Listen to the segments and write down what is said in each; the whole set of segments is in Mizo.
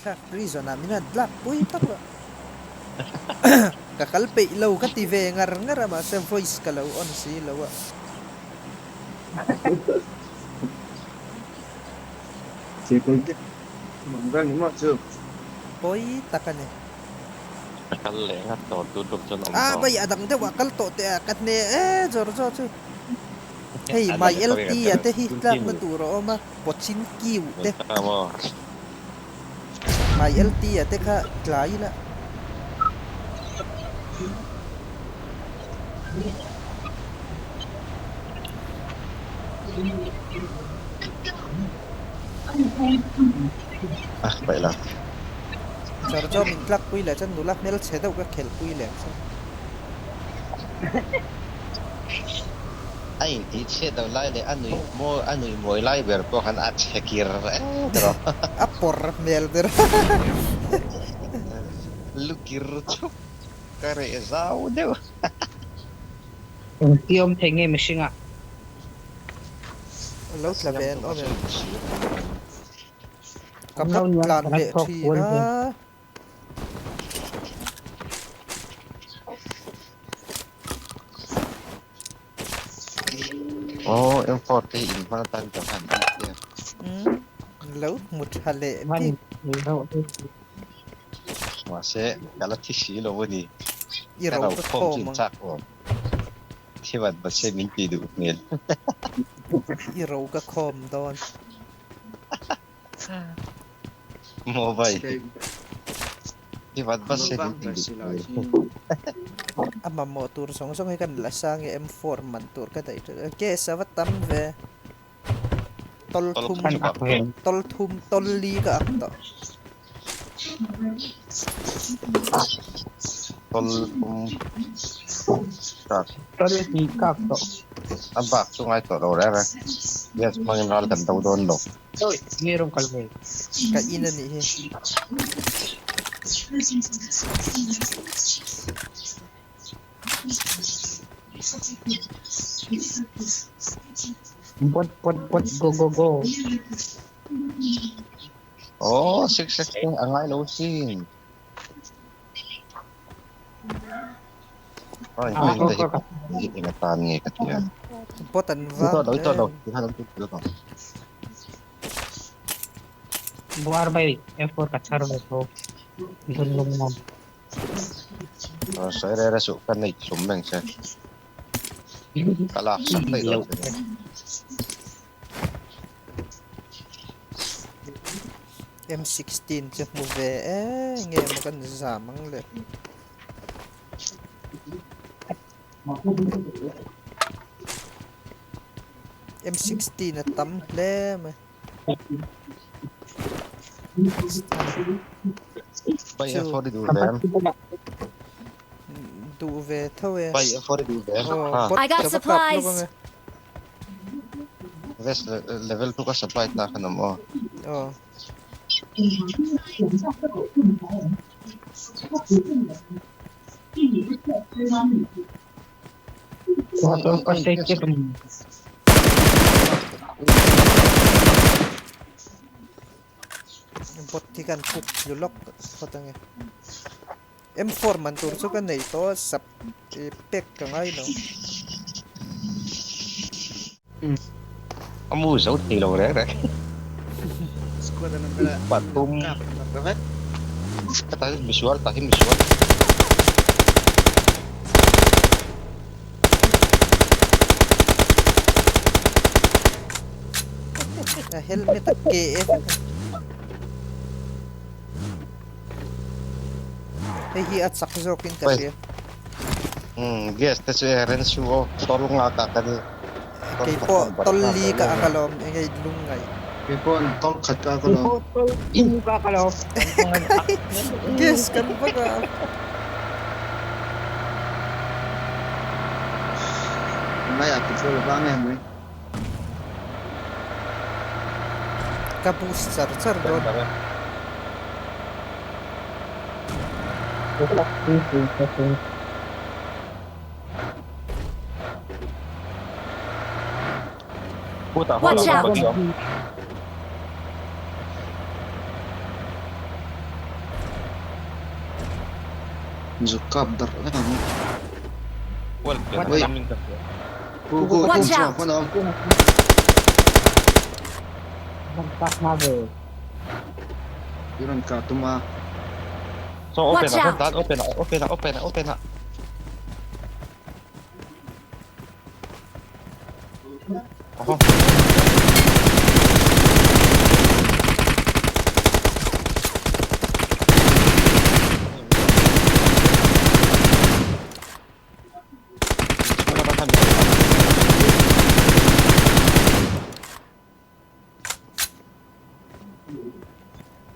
thlak prison ah min han tlak pui tak a. Ka kal peih lo ka ti ve ngar ngar a mahse voice ka lo on si lo a. Pawi tak a ni. Ka kal leh ngat tawh tu tum chuan awm A tawh. bai a dang deuh ah kal tawh teh a ka hne e zawr zawr chu. Hei my LT a te hi tlakna tur a awm a Pochin kiu te. My LT a te kha tlai ila. Ah paih la. Char chu min tlak pui leh chuan nula hmelchhe deuh ka khelh pui leh ang che. A intih chhiat loh lai leh a nuih mawi a nuih mawi lai ber pawh khan a chhe kir reng tawh. A pawr hmel ber. Lu kir chhup ka reh zau deuh. Engti awm thei nge mihring ah? Lo tla ve an awm em? Ka bawt tlan leh thin a. Aw M4 te hi in hman atan ka hman bik em? Umm lo hmu tha leh bik. Mahse ka la thi si lo a ni. I Ka ro ro ka khawm chu khawm in ang. chak awm. Thi vat vat se min ti duh hmel. I ro ka khawm dawn. Mobile. Thi vat vat se min ti duh hmel. A mamawh tur zawng zawng hi kan la sang e M4 man tur ka daih tlat a. Gas a va tam ve. Tol thum tol thum tol li ka ak tawh. Tol thum kak. Tol hnih kak tawh. A bak chu ngai tawh lo reng reng. Gas hmangin ral kan do dawn lo. Oi, nge rawn kal ve? Ka in a nih hi. Bot bot bot go go go. Aw six six te a ngai lo sin. Oi Ah, hei te hi eng atan nge ka tia. Bot an vang Ito lo ito lo. Tikhan an ito lo. Buar bai F4 ka char ve tho. Dun lung mom. Sawi reh reh suh ka neih hlum reng che. Ka lak sak daih dawn che nia. M16 chu hmu ve e nge maw kan zam ang le. M16 a tam hle mai. Pai Chu a for i duh ve em? Duh ve tho e. Pai a for i duh ve em? Aw Ha. bot I got ka va kap lawk supplies! ange. Vest level 2 ka supply ta khan awm aw. Aw. Bot hi kan cook tlu lawk phawt ange. M4 man tur chu ka nei tawh a sap pek ka ngai lo. A mu zo thei lo reng reng. Pathum. Tah hi misual tah hi misual. A helmet a ke e vek a. Hei hi a chak zawkin ka hria. Umm gas te chu e ren su aw tawr nga ka ka ni. Kei pawh tawlh li ka ak alawm enge i lung ngaih. Kei pawh tawlh khat ka ak alawm. Kei pawh tawlh thum ka ak alawm. Gas kan vak a. Tunlaiah petrol a vang em mai. Ka boost char char dawn. Watch out! Zuk kap darh vek ang. Well, Wait. Ku ku ku Watch chua out. khuan a awm. Van kap hma ve. I rawn kah tum a. So open Watch a, out. dan open a, open a, open a, open a. Oho.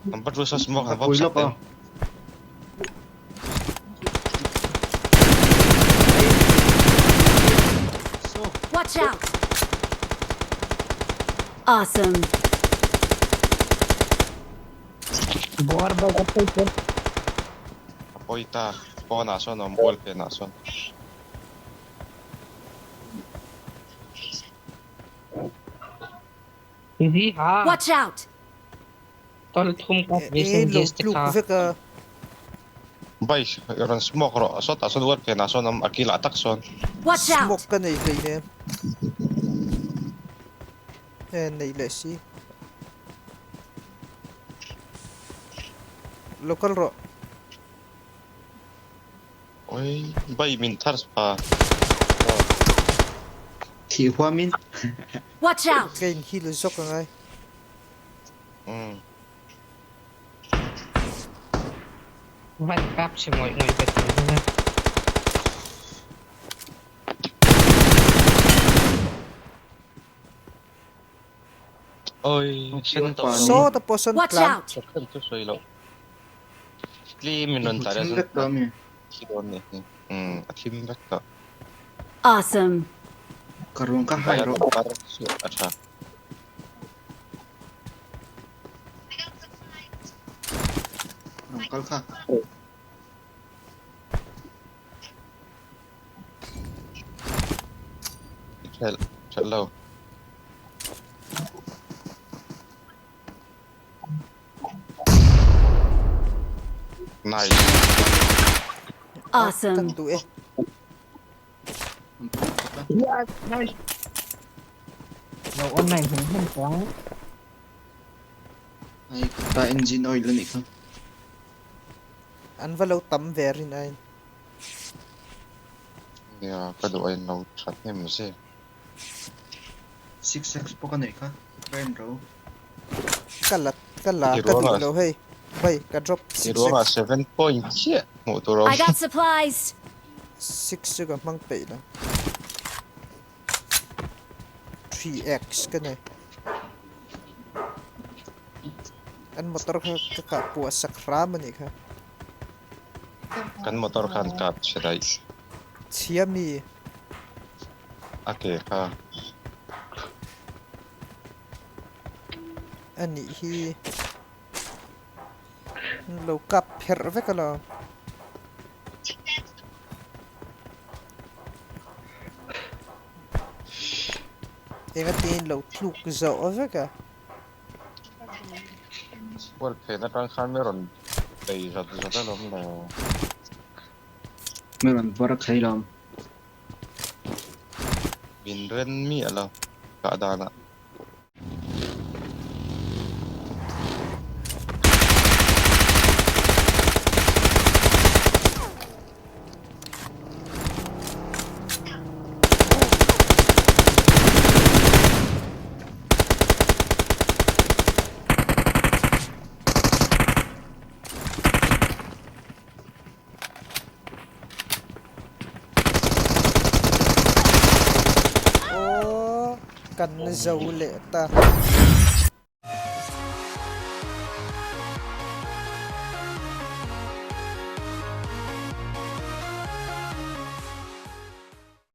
Number 2 sa smoke Ka pui lawk a. Watch out! Awesome. Buar bai ka pui che. Pawi ta, pawnah sawn a awm, wall phenah sawn. Watch out! Tol thum ka E lo tluk vek a. Bai, rawn smoke rawh, sawtah sawn wall phenah sawn a awm, a kilah tak sawn. Watch out! Smoke ka nei hleinem. E nei leh si. Lo kal rawh. Oi, bai min thar pa. Thih huamin. Watch out! Ka in heal zawk angai. Umm. Van kap che ngawih ngawih ve thei hlawm e. Oi, sen tawh. Saw ta pawh sawn Watch tlan. out! Sen chu sawi loh. Tlem in rawn tla leh Thim vek tawh ami? Thi dawn ni. Umm, a thim vek tawh. Awesome. Ka ruang ka hai rawh. A tha. Rawn kal kha. Hrelh, hrelh lo. Nice. Awesome. Kan duh e. Yes, nice. Lo online hmun hmun chuang. Ai ta engine oil anih kha. An va lo tam ve rin ain. Nia ka duh ain lo that hnem zek. 6x pawh ka neih kha ka en ro. Ka la ka la ka duh lo hei vai ka drop 6x. I ruangah 7 point chiah hmuh tur a awm. I got supplies. 6 chu ka hmang peih lo. 3x ka nei. An motor kha ka kah puah sak hram a nih kha. Kan motor khan kap chhe daih. Chhia mi. A ke kha. A nih hi. Lo kap pherh vek alawm. Engatin lo tluk zawh vek a. World phen atang khan mi rawn bei zat zat alawm le. Mi rawn var a khai lawm. Min ren miah lo kah danah. Aw kan zo leh ta.